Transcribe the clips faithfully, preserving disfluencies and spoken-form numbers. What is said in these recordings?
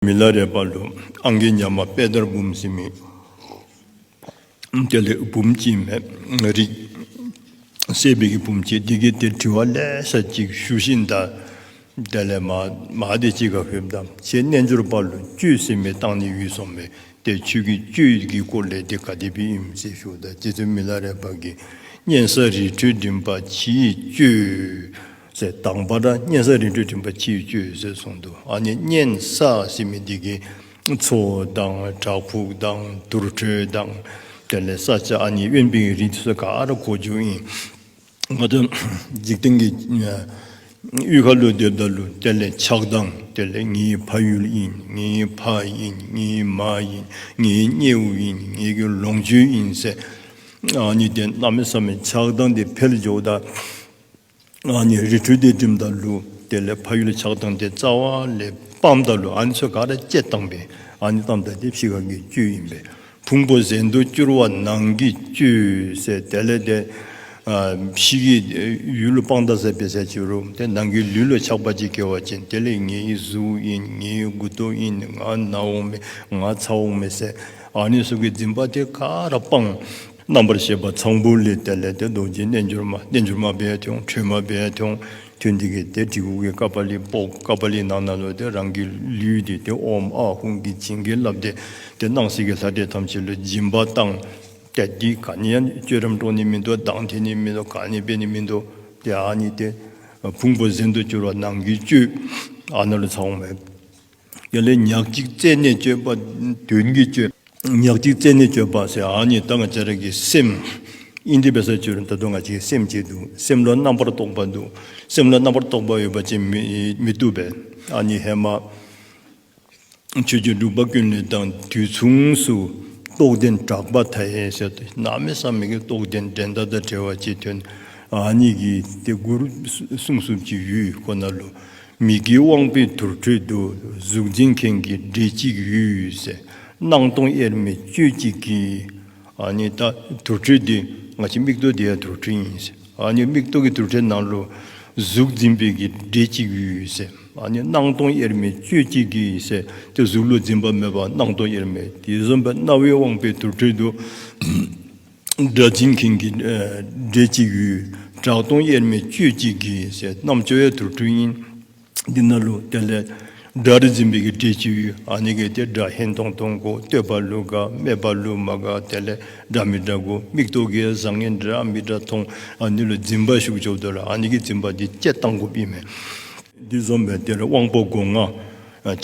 མི་ལ་རས་པ་ལུ་ཨང་རྒས་ཉ་མ་དཔལ་དར་འབུམ་ཟེར་མི་དེ་ལས་བུམོ་ཅིག་མས། རིགས་སད་པའི་གི་བུམོ་ཅིག། དེ་གིས་ཏེ་དྲི་བ་ལེ་ཤ་ཅིག་ཞུ་ཞིནམ་ད་དེ་ལས་མ་མ་དེ་ཅིག་ཁར་ལྷོདཔ་ད་ཁྱེད་རྣལ་འབྱོར་པ་ལུ་གཅོད་ཟེར་མི་བཏང་ནི་ཡོད་གསུངས་མས། ཏེ་ཁྱོད་ཀྱི་གཅོད་ཀྱི་སྐོར་ལས་དེ་ག་དེ་སྦེ་ཨིནམ་ཟེར་ཞུཝ་ད་རྗེ་བཙུན་མི་ལ་རས་པ་གིས་གཉན་ས་རི་ཁྲོད་འགྲིམ་པ་ཕྱིའི་གཅོད་ཟེར། དང་པ་ར་གཉན་ས་རི་ཁྲོད་འགྲིམ་པ་ཕྱིའི་གཅོད་ཟེར་གསུངས་འདུག། ཨ་ནི་གཉན་ས་ཟེར་མི་འདི་གིས་མཚོ་དང་བྲག་ཕུག་དང་དུར་ཁྲོད་དང་དེ་ལས་ས་ཆ་ཨ་ནི་དབེན་པའི་རི་ཚུ་ག་ར་གོ་རྒྱུ་ཨིན། ང་བཅས་འཇིག་རྟེན་གྱི་ཨ་གཡུས་ཁ་ལུ་སྡོདཔ་ད་ལུ་དེ་ལས་ཆགས་སྡང་དེ་ལས་ངེའི་ཕ་ཡུལ་ཨིན། ངེའི་ཕ་ཨིན། ངེའི་མ་ཨིན། ངེའི་ཉེཝ་ཨིན། ངེའི་གི་ལོངས་སྤྱོད་ཨིན་ཟེར་ཨ་ནི་དེ་གནམ་མེད་ས་མེད་ཆགས་སྡང་དེ་འཕེལ་འགྱོཝ་ད་ཨ་ནི་རི་ཁྲོད་དེ་འགྲིམ་ད་ལུ་དེ་ལས་ཕ་ཡུལ་ཆགས་སྡང་དེ་རྩ་བ་ལས་སྤངམ་ད་ལུ་ཨ་ནི་ཚུ་ག་ར་བཅད་བཏང་པས། ཨ་ནི་བཏངམ་ད་དེ་ཕྱི་ཁ་གི་གཅོད་ཨིན་པས། ཕུང་པོ་གཟན་དུ་བསྐྱུར་བ་ནང་གི་གཅོད་ཟེར། དེ་ལས་དེ་ཨ་ཕྱི་གི་ཡུལ་ལུ་སྤང་ད་ཟེར་བས་ཟེར་ཅི་རུང་དེ་ནང་གི་ལུས་ལུ་ཆགས་པ་ཅིག་སྐྱེ་བ་ཅིན་དེ་ལས་ངེའི་གཟུགས་ཨིན། ངེའི་མགུ་ཏོ་ཨིན། ང་ན་འོང་མས། ང་ཚ་འོང་མས་ཟེར་ཨ་ནི་ཚུ་གི་འཛིན་པ་དེ་ག་ར་སྤང་། རྣམ་པར་ཤེས་པ་ཚངས་བུག་ལས་དེ་ལས་དེ་རྡོ་རྗེ་རྣལ་འབྱོར་མ་རྣལ་འབྱོར་མ་སྦེ་ཐོན། ཁྲོས་མ་སྦེ་ཐོན། ཐོན་ཏེ་གིས་དེ་གྲི་གུག་གི་ཀ་པཱ་ལི་ཕོག། ཀ་པཱ་ལིའི་ནང་ན་ལུ་དེ་རང་གི་ལུས་དེ་དེ་ཨོཾ་ཨཱཿཧཱུྃ་གིས་བྱིན་གྱིས་བརླབས་ཏེ་དེ་སྣང་སྲིད་ཀྱི་ལྷ་འདྲེ་ཐམས་ཅད་ལུ་སྦྱིན་པ་བཏང་། ཏེ་འདི་ག་ནི་ཡང་ཅོག་རམ་དཀྲོག་ནི་མིན་འདུག། སྡང་འཐེན་ནི་མིན་འདུག། ག་ནི་འབད་ནི་མིན་འདུག། ཏེ་ཨ་ནི་དེ་ཕུང་པོ་གཟན་དུ་བསྐྱུར་བ་ནང་གི་གཅོད་ཨ་ནཱ་ལུ་ཚང་འོང་མས། དེ་ལས་ཉག་གཅིག་རྩད་ནས་གཅོད་པ་དོན་གྱི་གཅོད། ཉག་གཅིག་རྩད་ནས་གཅོད་པ་ཟེར་ཨ་ནི་ད་ང་བཅས་ར་གི་སེམས་ཨིན་ཏེ་འབད་ས་ཅི་རུང་ད་ལྟོ་ང་བཅས་སེམས་ཅིག་འདུག། སེམས་ལུ་རྣམ་པར་རྟོག་པ་འདུག། སེམས་ལུ་རྣམ་པར་རྟོག་པ་ཡོད་པ་ཅིན་མི་མི་བཏུབ་པས། ཨ་ནི་ཧེ་མ་ཆོས་རྗེ་འབྲུག་པ་ཀུན་ལེགས་དང་དུས་མཚུངས་སུ་རྟོགས་ལྡན་གྲགས་པ་མཐའ་ཡས་ཟེར་ཏེ་གནམ་མེད་ས་མེད་ཀྱི་རྟོགས་ལྡན་འགྲན་ཟླ་དང་བྲལ་བ་ཅིག་ཐོན། ཨ་ནི་གིས་དེ་མགུར་གསུངས་གསུངསམ་ཅིག་ཡོད། ཁོ་ན་ལུ། མིག་གི་དབང་པོའི་དུར་ཁྲོད་དུ། གཟུགས་འཛིན་མཁན་གྱི་འདྲེ་གཅིག་ཡོད་ཟེར། སྣང་སྟོང་དབྱེར་མེད་གཅོད་གཅིག་གིས། ཨ་ནི་ད་དུར་ཁྲོད་འདི་ང་བཅས་མིག་ཏོ་འདི་ཡང་དུར་ཁྲོད་ཨིན་ཟེར། ཨ་ནི་མིག་ཏོ་གི་དུར་ཁྲོད་ནང་ལུ་གཟུགས་འཛིན་པའི་གི་འདྲེ་གཅིག་ཡོད་ཟེར། ཨ་ནི་སྣང་སྟོང་དབྱེར་མེད་གཅོད་གཅིག་གིས་ཟེར། དེ་གཟུགས་ལུ་འཛིན་པ་མེད་པ་སྣང་སྟོང་དབྱེར་མེད། དེ་བཟུམ་སྦེ་རྣ་བའི་དབང་པོའི་དུར་ཁྲོད་དུ། སྒྲ་འཛིན་མཁན་གྱི་ཨེ་འདྲེ་གཅིག་ཡོད། གྲགས་སྟོང་དབྱེར་མེད་གཅོད་གཅིག་གིས་ཟེར། རྣམ་ཅོ་ཡང་དུར་ཁྲོད་ཨིན། འདི་ནང་ལུ་དེ་ལས་སྒྲ་རེ་འཛིན་པའི་གི་འདྲེ་གཅིག་ཡོད། ཨ་ནི་གིས་དེ་སྒྲ་སྙན་ཏོང་ཏོ་གོ། བསྟོད་པ་ལུ་དགའ། སྨད་པ་ལུ་མ་དགའ། དེ་ལས་འདྲ་མི་འདྲ་གོ། མིག་ཏོ་གིས་བཟང་ངན་འདྲ་མི་འདྲ་མཐོང་། ཨ་ནི་ལུ་འཛིན་པ་ཞུགས་འགྱོཝ་ད་ལུ་ཨ་ནི་གི་འཛིན་པ་འདི་བཅད་བཏང་དགོཔ་ཨིན་མས། འདི་བཟུམ་སྦེ་དེ་ལས་དབང་པོ་སྒོ་ལྔ་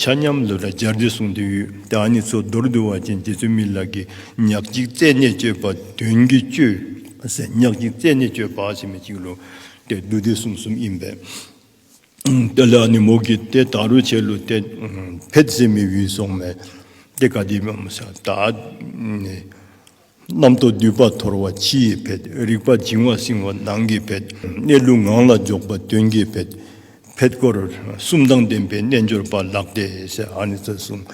ཆ་མཉམ་ལུ་ར་སྦྱར་ཏེ་གསུངས་ཏེ་ཡོད། ཏེ་ཨ་ནི་ཚུ་མདོར་བསྡུ་བ་ཅིན་རྗེ་བཙུན་མི་ལ་གིས་ཉག་གཅིག་རྩད་ནས་གཅོད་པ་དོན་གྱི་གཅོད་ཟེར། ཉག་གཅིག་རྩད་ནས་གཅོད་པ་ཟེར་མི་ཅིག་ལུ་ཏེ་བསྡུ་སྟེ་གསུངས་གསུངསམ་ཨིན་པས། དེ་ལས་ཨ་ནི་མོ་གིས་ཏེ་ད་རུང་ཁྱེད་ལུ་ཏེ་ཕཊ་ཟེར་མི་ཡོད་གསུངས་མས། ཏེ་ག་དེ་སྦེ་སྨོ་ཟེར་ད་རྣམ་རྟོག་འདུས་པ་འཐོར་བ་ཕྱི་ཡི་ཕཊ། རིག་པ་བྱིང་བ་སིང་བ་ནང་གི་ཕཊ། གནས་ལུགས་ངང་ལ་འཇོག་པ་དོན་གྱི་ཕཊ། ཕཊ་སྐོར་གསུམ་དང་ལྡན་པའི་རྣལ་འབྱོར་པ་ལགས་ཏེ་ཟེར་ཨ་ནི་ཚུ་གསུངས།